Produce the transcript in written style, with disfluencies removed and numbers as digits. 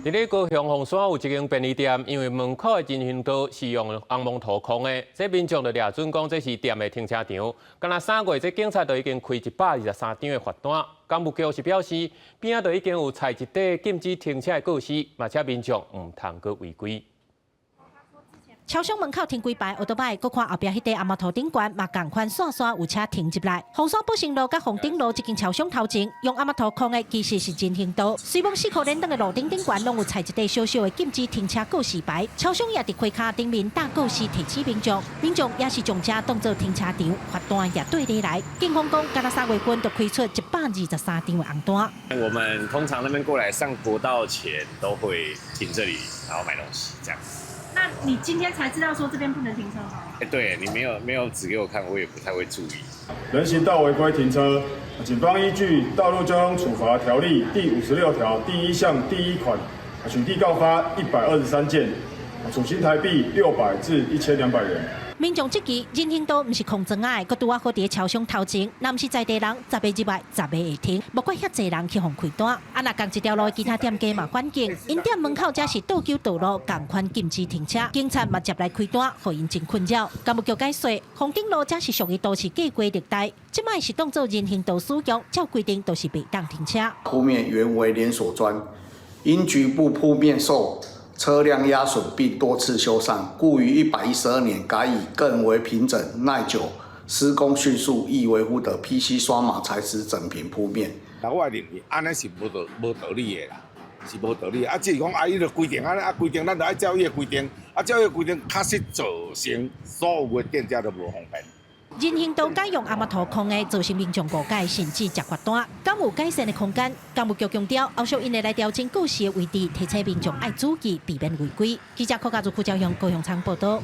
佇咧高雄鳳山有一間便利店，因為門口的人行道是用紅毛塗匡的，這民眾就掠準講這是店的停車場。敢若3月，這警察就已經開123張的罰單。工務局是表示，邊仔就已經有裁一塊禁止停車的告示，嘛請民眾毋通閣違規。超商門口停幾排歐多擺，閣看後壁彼塊紅毛塗頂懸嘛仝款線線有車停入來。鳳山寶成路佮鳳頂路這間超商頭前，用紅毛塗匡的其實是人行道。雖罔四箍連轉的路頂頂懸攏有裁一塊小小的禁止停車告示牌。超商也佇開卡頂面打告示提醒民眾，民眾也是將遮當做停車場，罰單也綴禮來。警方講，敢若3月份就開出123張的紅單。我們通常那邊過來上國道前都會停這裡，然後買東西這樣。那你今天才知道說這邊不能停車嗎？哎，對，你沒有指給我看，我也不太會注意。人行道違規停車，警方依據《道路交通處罰條例》第56條第1項第1款，取締告發123件，處新台幣600至1200元。民眾質疑人行道毋是空磚仔的，閣拄仔好佇超商頭前，若毋是在地人，十个入來，十个會停，無怪遐濟人去予開單。啊，若仝一條路的其他店家嘛反映，𪜶店門口才是倒糾道路，仝款禁止停車，警察嘛接來開單，予𪜶真困擾。工務局解釋，鳳頂路才是屬於都市計畫綠帶，這擺是當做人行道使用，照規定都是袂當停車。鋪面原為連鎖磚，因局部鋪面受車輛壓損並多次修繕，故於112年改以更為平整、耐久、施工迅速、易維護的 PC 刷馬材質整平鋪面。那我認為按呢是無道理的啦，是無道理。啊，只是講啊，伊就規定按呢，啊規定，咱就愛照伊的規定，啊照伊的規定，確實造成所有的店家都無方便。人行道改用紅毛塗匡的，造成民眾誤解，甚至食罰單。敢有改善的空間？工務局強調，後續𪜶會來調整告示的位置，提醒民眾愛注意，避免違規。記者柯家如、傅昭雄高雄倉報道。